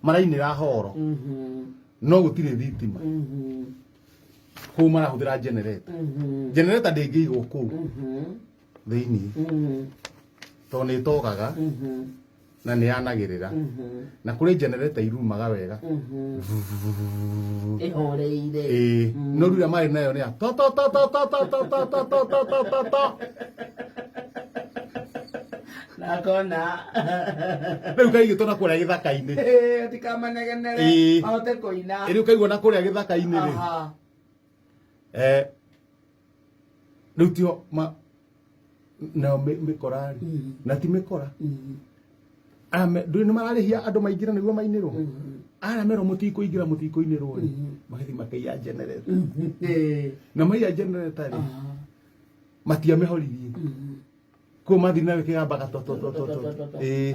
Marainĩra horo no gũtirĩ thitima kũu, marahũthĩra generator. Generator ndĩngĩigwo kũu thĩinĩ tondũ nĩ ĩtogaga na nĩ yanagĩrĩra, na kũrĩ generator irumaga wega. Ĩhoreire. Ĩĩ, no rĩu ĩrĩa marĩ nayo nĩ ya to to to to to to to to to to to to to to. Nakona. Rĩu kaigĩtwo na kũrĩa gĩthaka-inĩ. Tikamanegenere. Mahote kũina. Rĩu kaigwo na kũrĩa gĩthaka-inĩ rĩ, rĩu tio ma nao mĩkora rĩ, na ti mĩkora aya ndũĩ nĩ mararĩhia andũ maingĩre nĩguo mainĩrwo. Aya merwo mũtikũingĩra, mũtikũinĩrwo rĩ, magathiĩ makaiya generator. Na maiya generator rĩ, matiamĩhoririe kũu, mathiĩ nayo kĩgambaga to to to to to. Ĩĩ,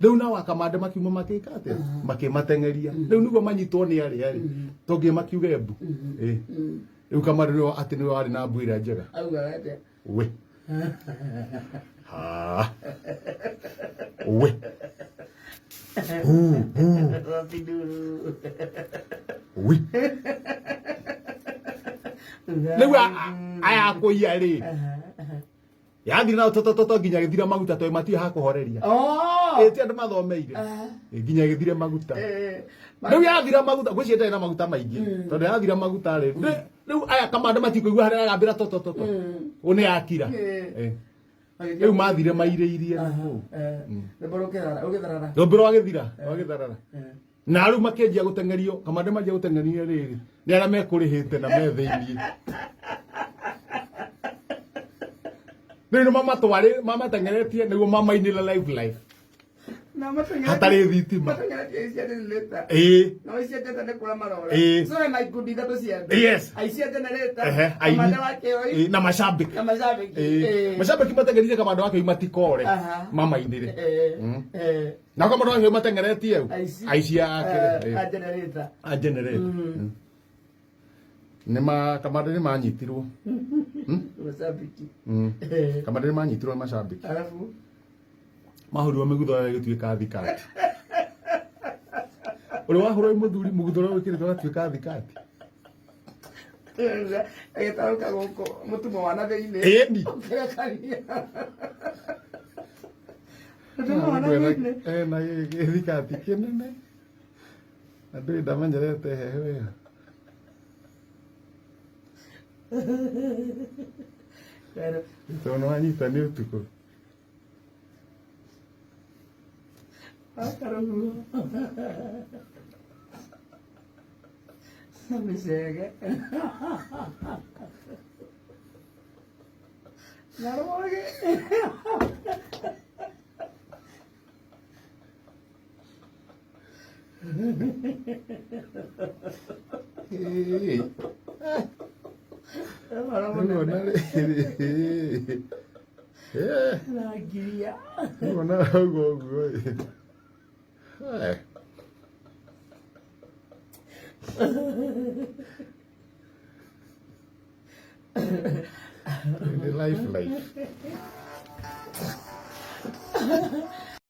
rĩu nao akamande makiuma makĩka atĩa? Makĩmateng'eria. Rĩu nĩguo manyitwo nĩ arĩa rĩ, to nginya makiuge mbu. Ĩĩ, rĩu kamande nĩwe atĩ nĩwe warĩ na mbu ĩrĩa njega. Augaga atĩa? We ha we hu hu. Wapinduru. We rĩu aya akũiya rĩ, yathire nao totototo nginya gĩthira maguta tondũ matirĩ ha kũhoreria. Oh. Ĩ ti andũ mathomeire. Ĩ, nginya gĩthire maguta. Rĩu yathira maguta, ngwĩciria ĩtarĩ na maguta maingĩ tondũ yathira maguta rĩ, rĩu aya kamanda matikũigua harĩa yagambĩra totototo ũ nĩ yakira. Rĩu mathire mairĩirie na kũu. Rwĩmbo rũgĩtharara. Rwĩmbo rwagĩthira rwagĩtharara na rĩu makĩanjia gũteng'erio, kamande manjia gũteng'erio rĩrĩ nĩ arĩa mekũrĩhĩte na me thĩiniĩ. Rĩu nĩ mamatwarĩ mamateng'eretie nĩguo mamainĩre live live Na mateng'eretie. Hatarĩ thitima. Mateng'eretie aici a generator. Na aici a generator nĩ kũra marora. So hena ikundi ithatũ cia andũ. Aici a generator. Ehe, aini. Kamande wa Kĩoi. Na macambĩki. Na macambĩki. Macambĩki mateng'erire kamande wa Kĩoi matikore. Mamainĩre. Na kamande wa Kĩoi mateng'eretie u Aici. Aici a A generator. A generator. Nĩ ma kamande nĩ manyitirwo. Macambĩki. Kamande nĩ manyitirwo nĩ macambĩki. Arabu. Mahũrirwo mĩgutho ĩyo ĩgĩtuĩka thikati. Ũrĩ wahũrwo nĩ mũthuri mũgutho ũrĩa wĩkĩrĩtwo ũgatuĩka thikati? Ĩgĩtarũka gũkũ mũtumo wa na thĩinĩ. Ĩni. Ũkĩrekania. Mũtumo wa na thĩinĩ. Ena gĩthikati kĩnene na ndũrĩ ndamenyerete heho ĩyo. Tondũ nĩ wanyita nĩ ũtukũ. Akarũguo. Na mĩcege. Na rwagĩ. Ĩĩ. Mara Rĩu mũnene. ona rĩrĩ. Na ngiria. Rĩu ona ũguo ũguo ĩ. Nĩ life life.